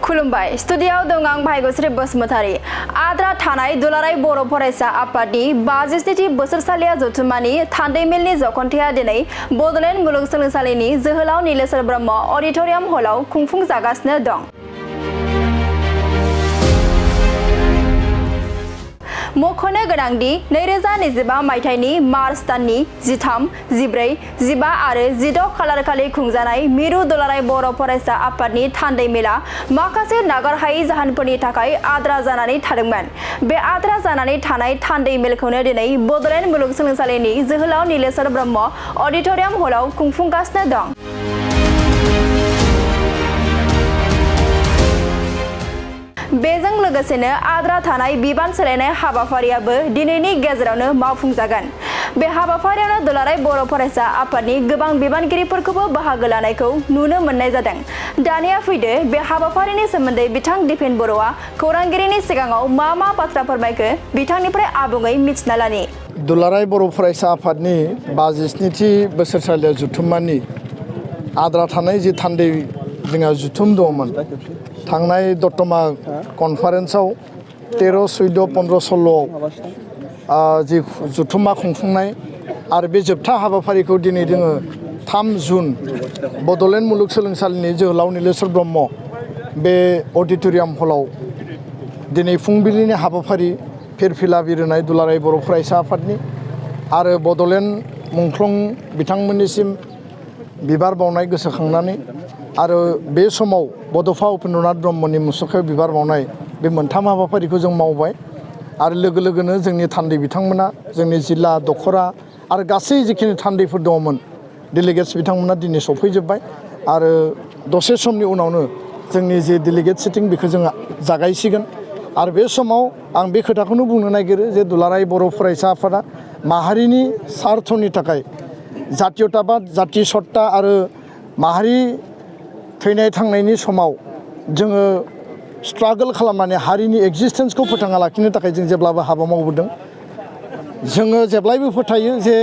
खुलुमबाय स्टुडियाव दं आं भाइगोस्री बसुमतारी आद्रा थानाय दुलाराय बर' फरायसा आफादनि 57थि बोसोरसालिया जथुम्मानि थान्दैमेलनि जखन्थाया दिनै बड'लेण्ड मुलुगसोलोंसालिनि जोहोलाव नीलेश्वर ब्रह्म अडिटोरियाम हलाव खुंफुंजागासिनो दं। मख'नो गोनांदि 2025 मायथाइनि मार्च दाननि 13, 14, 15 आरो 16 खालारखालि खुंजानाय मिरु दुलाराय बर' फरायसा आफादनि थान्दैमेला माखासे नागारहायै जाहोनफोरनि थाखाय आद्रा जानानै थादोंमोन। बे आद्रा जानानै थानाय थान्दैमेलखौनो दिनै बड'लेण्ड मुलुगसोलोंसालिनि जोहोलाव नीलेश्वर ब्रह्म अडिटोरियाम हलाव खुंफुंगासिनो दं। बेजों लोगोसेनो आद्रा थानाय बिबान सोलायनाय हाबाफारियाबो दिनैनि गेजेरावनो मावफुंजागोन। बे हाबाफारियावनो दुलाराय बर' फरायसा आफादनि गोबां बिबानगिरिफोरखौबो बाहागो लानायखौ नुनो मोननाय जादों। दानिया फैदो बे हाबाफारिनि सोमोन्दै बिथां दिपेन बर'आ खौरांगिरिनि सिगाङाव मा बाथ्रा फोरमायखो बिथांनिफ्राय आबुङै मिथिना लानि। दुलाराय बर' फरायसा आफादनि 57थि बोसोरसालिया जथुम्मानि आद्रा थानाय जि थान्दै जोंहा जुथुम दङमोन थांनाय दतमा कनफारेन्सआव 13, 14, 15, 16 जि जुथुम्मा खुंफुंनाय आरो बे जोबथा हाबाफारिखौ दिनै जोङो 3 जुन बड'लेण्ड मुलुगसोलोंसालिनि जोहोलाव नीलेश्वर ब्रह्म बे अडिटोरियाम हलाव दिनै फुंबिलिनि हाबाफारि फिरफिला बिरहोनाय दुलाराय बर' फरायसा आफादनि आरो बड'लेण्ड मुंख्लं बिथांमोननिसिम बिबार बावनाय गोसोखांनानै आरो बे समाव बड'फा उपेन्द्रनाथ ब्रह्मनि मुसुखायाव बिबार बावनाय बे मोनथाम हाबाफारिखौ जों मावबाय आरो लोगो लोगोनो जोंनि थान्दै बिथांमोना जोंनि जिल्ला दखरा आरो गासै जिखिनि थान्दैफोर दङमोन डेलिगेट्स बिथांमोना दिनै सफैजोब्बाय आरो दसे समनि उनावनो जोंनि जे डेलिगेट सिटिं बेखौ जों जागायसिगोन आरो बे समाव आं बे खोथाखौनो बुंनो नागिरो जे दुलाराय बर' फरायसा आफादा माहारिनि सार्थनि थाखाय जातीयताबाद जाति सत्ता आरो माहारि थैनाय थांनायनि समाव जोङो स्ट्रागल खालामनानै हारिनि एक्जिस्टेन्सखौ फोथांना लाखिनो थाखाय जों जेब्लाबो हाबा मावबोदों। जोङो जेब्लायबो फोथायो जे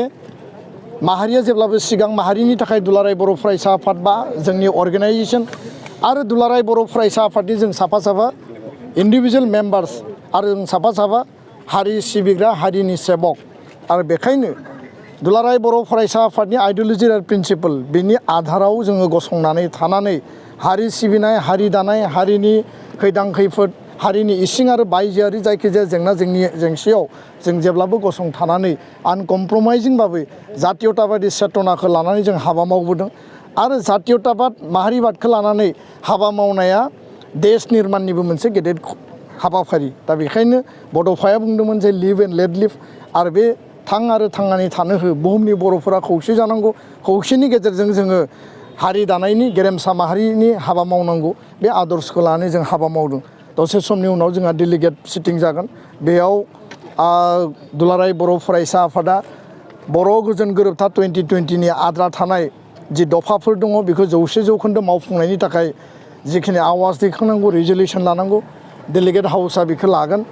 माहारिया जेब्लाबो सिगां माहारिनि थाखाय दुलाराय बर' फरायसा आफाद बा जोंनि अर्गेनाइजेसन आरो दुलाराय बर' फरायसा आफादनि जों साफा साफा इन्डिभिजुवेल मेम्बार्स आरो जों साफा साफा हारि सिबिग्रा हारिनि सेबक आरो बेखायनो दुलाराय बर' फरायसा आफादनि आइडिय'लजि आरो प्रिन्सिपल बेनि आधाराव जोङो गसंनानै थानानै हारि सिबिनाय हारि दानाय हारिनि खैदां खैफोद हारिनि इसिं आरो बायजोआरि जायखिजाया जेंसियाव जों जेब्लाबो गसंथानानै आनकमप्रमाइजिंबाबो जातीयताबादि चेतनाखौ लानानै जों हाबा मावबोदों आरो जातीयताबाद माहारिबादखौ लानानै हाबा मावनाया देश निर्माणनिबो मोनसे गेदेर हाबाफारि। दा बेखायनो बड'फाया बुंदोंमोन जे लिभ एन्ड लेट लिभ आरो बे थां आरो थांनानै थानो हो बुहुमनि बर'फोरा खौसे जानांगौ खौसेनि गेजेरजों जोङो हारि दानायनि गेरेमसा माहारिनि हाबा मावनांगौ बे आदर्शखौ लानानै जों हाबा मावदों। दसे समनि उनाव जोंहा डेलिगेट सिटिं जागोन बेयाव दुलाराय बर' फरायसा आफादा बर' गोजोन गोरोबथा 2020नि आद्रा थानाय जि दफाफोर दङ बेखौ 100% मावफुंनायनि थाखाय जिखिनि आवाज दैखांनांगौ रिजलिउसन लानांगौ डेलिगेट हाउसआ बेखौ लागोन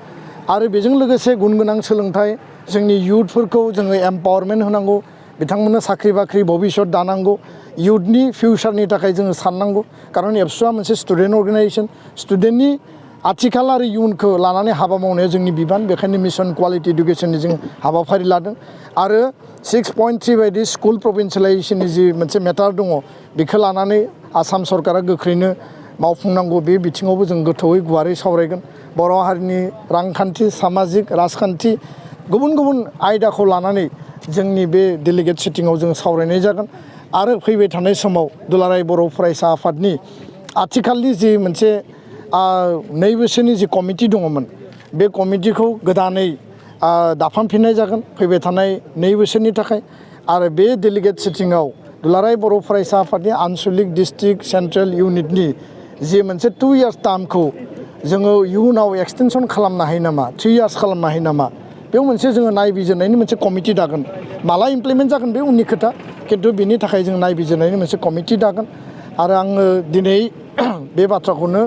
आरो बेजों लोगोसे गुन गोनां सोलोंथाइ जोंनि इयुथफोरखौ जोङो एम्पावारमेन्ट होनांगौ बिथांमोननो साख्रि बाख्रि भबिष्यत दानांगौ इयुथनि फिउचारनि थाखाय जोङो साननांगौ खारन एबसुआ मोनसे स्टुडेन्ट अर्गेनाइजेसन स्टुडेन्टनि आथिखाल आरो इयुनखौ लानानै हाबा मावनाया जोंनि बिबान बेखायनो मिशन क्वालिटि इडुकेसननि जों हाबाफारि लादों आरो 6.3 बायदि स्कुल प्रभिन्सियेलाइजेसननि जि मोनसे मेटार दङ बेखौ लानानै आसाम सरकारा गोख्रैनो मावफुंनांगौ बे बिथिङावबो जों गोथौयै गुवारै सावरायगोन। बर' हारिनि रांखान्थि सामाजिक राजखान्थि गुबुन गुबुन आयदाखौ लानानै जोंनि बे डेलिगेट सिटिङाव जों सावरायनाय जागोन आरो फैबाय थानाय समाव दुलाराय बर' फरायसा आफादनि आथिखालनि जि मोनसे 2 बोसोरनि जि कमिटि दङमोन बे कमिटिखौ गोदानै दाफामफिननाय जागोन फैबाय थानाय 2 बोसोरनि थाखाय आरो बे डेलिगेट सिटिङाव दुलाराय बर' फरायसा आफादनि आनसलिक डिस्ट्रिक्ट सेन्ट्रेल इउनिटनि जि मोनसे 2 इयार्स टार्मखौ जोङो इयुनाव एक्सटेनसन खालामनो हायो नामा 3 इयार्स खालामनो हायो नामा बेयाव मोनसे जोङो नायबिजिरनायनि मोनसे कमिटि दागोन माला इमप्लिमेन्ट जागोन बे उननि खोथा खिन्थु बिनि थाखाय जों नायबिजिरनायनि मोनसे कमिटि दागोन आरो आङो दिनै बे बाथ्राखौनो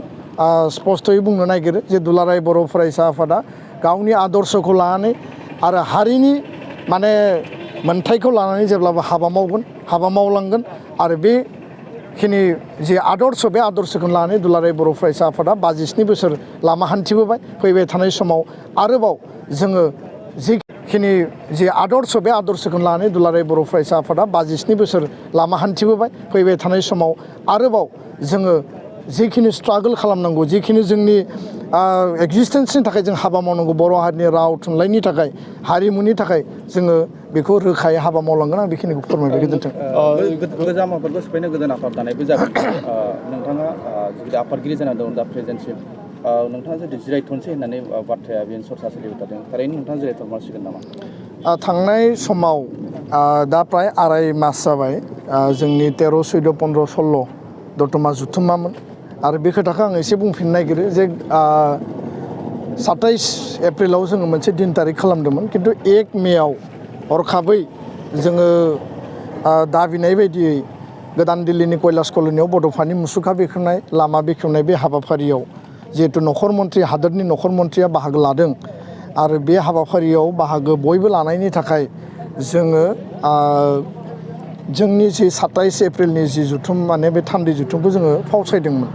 स्पष्टयै बुंनो नागिरो जे दुलाराय बर' फरायसा आफादा गावनि आदर्शखौ लानानै आरो हारिनि माने मोनथायखौ लानानै जेब्लाबो हाबा मावगोन हाबा मावलांगोन आरो बे खिनि जि आदर्श बे आदर्शखौ लानानै दुलाराय बर' फरायसा आफादा 27 बोसोर लामा हान्थिबोबाय फैबाय थानाय समाव आरोबाव जोङो जिखिनि जि आदर्श बे आदर्शखौ लानानै दुलाराय बर' फरायसा आफादा 27 बोसोर लामा हान्थिबोबाय फैबाय थानाय समाव आरोबाव जोङो जिखिनि स्ट्रागल खालामनांगौ जिखिनि जोंनि एक्जिस्टेन्सनि थाखाय जों हाबा मावनांगौ बर' हारिनि राव थुनलाइनि थाखाय हारिमुनि थाखाय जोङो बेखौ रोखायै हाबा मावलांगोन आं बेखिनिखौ फोरमायबाय गोजोन्थों। गोजाम आफादखौ सिफायनो गोदान आफाद दानायबो जागोन नोंथाङा जुदि आफादगिरि जाना दं दा प्रेजेन्टसिम नोंथाङा जुदि जिरायथ'नोसै होननानै बाथ्राया बेनो सरसा सोलिबाय थादों थारैनो नोंथाङा जिरायथ'मारसिगोन नामा? थांनाय समाव दा प्राय आराय मास जाबाय जोंनि 13, 14, 15, 16 दतमा जुथुमामोन आरो बे खोथाखौ आं एसे बुंफिननो नागिरो जे 27 एप्रिलाव जोङो मोनसे दिन थारिख खालामदोंमोन खिन्थु 1 मेआव हरखाबै जोङो दाबिनाय बायदियै गोदान दिल्लीनि कैलाश कल'नियाव बड'फानि मुसुखा बेखेवनाय लामा बेखेवनाय बे हाबाफारियाव जिहेतु नखर मन्थ्रि हादोरनि नखर मन्थ्रिया बाहागो लादों आरो बे हाबाफारियाव बाहागो बयबो लानायनि थाखाय जोङो जोंनि जि 27 एप्रिलनि जि जुथुम माने बे थान्दै जुथुमखौ जोङो फावसायदोंमोन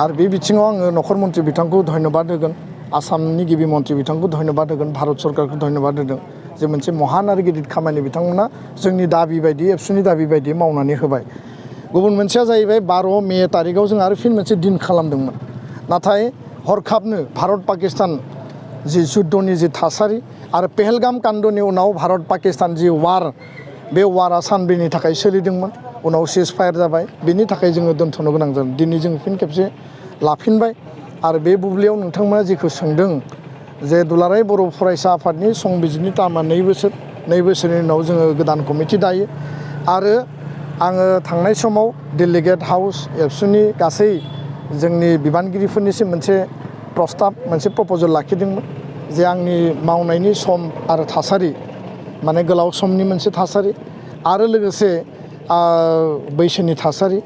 आरो बे बिथिङाव आङो नखर मन्थ्रि बिथांखौ धन्यबाद होगोन आसामनि गिबि मन्थ्रि बिथांखौ धन्यबाद होगोन भारत सरकारखौ धन्यबाद होदों जे मोनसे महान आरो गिदिर खामानि बिथांमोना जोंनि दाबि बायदि एबसुनि दाबि बायदि मावनानै होबाय। गुबुन मोनसेया जाहैबाय 12 मे तारिखआव जों आरो फिन मोनसे दिन खालामदोंमोन नाथाय हरखाबनो भारत पाकिस्तान जि जुद्धनि जि थासारि आरो पेहेलगाम कान्दनि उनाव भारत पाकिस्तान जि वार बे वारा सानब्रैनि थाखाय सोलिदोंमोन उनाव सिज फायार जाबाय बेनि थाखाय जोङो दोनथ'नो गोनां जादों दिनै जों फिन खेबसे लाफिनबाय आरो बे बुब्लियाव नोंथांमोना जेखौ सोंदों जे दुलाराय बर' फरायसा आफादनि संबिजिरनि टार्मा 2 बोसोरनि उनाव जोङो गोदान कमिटि दायो आरो आङो थांनाय समाव डेलिगेट हाउस एबसुनि गासै जोंनि बिबानगिरिफोरनिसिम मोनसे प्रस्ताब मोनसे प्रप'जेल लाखिदोंमोन जे आंनि मावनायनि सम आरो थासारि माने गोलाव समनि मोनसे थासारि आरो लोगोसे बैसोनि थासारि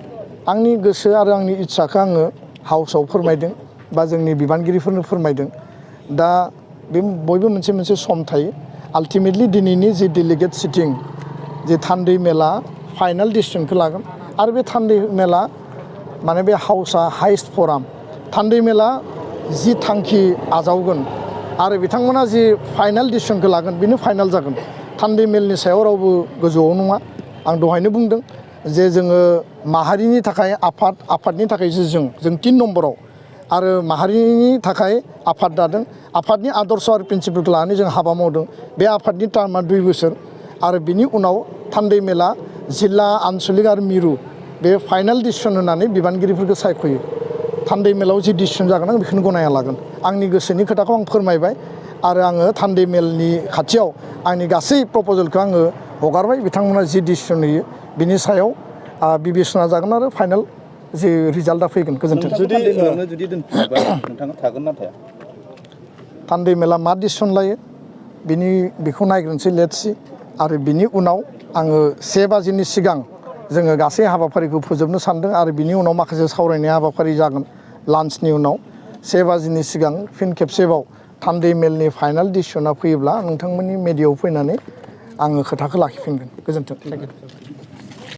आंनि गोसो आरो आंनि इच्छाखौ आङो हाउसआव फोरमायदों बा जोंनि बिबानगिरिफोरनो फोरमायदों दा बे बयबो मोनसे सम थायो आल्टिमेटलि दिनैनि जि डेलिगेट सिटिं जे थान्दै मेला फाइनाल डिसिसनखौ लागोन आरो बे थान्दै मेला माने बे हाउसआ हाइस्ट फराम थान्दै मेला जि थांखि आजावगोन आरो बिथांमोना जि फाइनाल डिसिसनखौ लागोन बेनो फाइनाल जागोन थान्दै मेलनि सायाव रावबो गोजौआव नङा आं दहायनो बुंदों जे जोङो माहारिनि थाखाय आफादनि थाखायसो जों 3 नम्बराव आरो माहारिनि थाखाय आफाद दादों आफादनि आदर्श आरो प्रिन्सिपलखौ लानानै जों हाबा मावदों बे आफादनि टार्मा 2 बोसोर आरो बिनि उनाव थान्दै मेला जिल्ला आन्सलिक आरो मिरु बे फाइनाल डिसिसन होनानै बिबानगिरिफोरखौ सायख'यो थान्दै मेलाव जि डिसिसन जागोन आं बेखौनो गनायना लागोन आंनि गोसोनि खोथाखौ आं फोरमायबाय आरो आङो थान्दै मेलनि खाथियाव आंनि गासै प्रप'जेलखौ आङो हगारबाय बिथांमोना जि डिसिसन होयो बिनि सायाव बिबेसना जागोन आरो फाइनाल जि रिजाल्टआ फैगोन गोजोन्थों। जुदि दोनफिनोबा नोंथाङा थागोन ना थाया? थान्दै मेला मा डिसिसन लायो बेखौ नायग्रोनोसै लेट्सि आरो बिनि उनाव आङो 1 बाजिनि सिगां जोङो गासै हाबाफारिखौ फोजोबनो सानदों आरो बिनि उनाव माखासे सावरायनाय हाबाफारि जागोन लान्चनि उनाव 1 बाजिनि सिगां फिन खेबसेबाव थान्दै मेलनि फाइनाल डिसिसना फैयोब्ला नोंथांमोननि मेडियायाव फैनानै आङो खोथाखौ लाखिफिनगोन गोजोन्थों।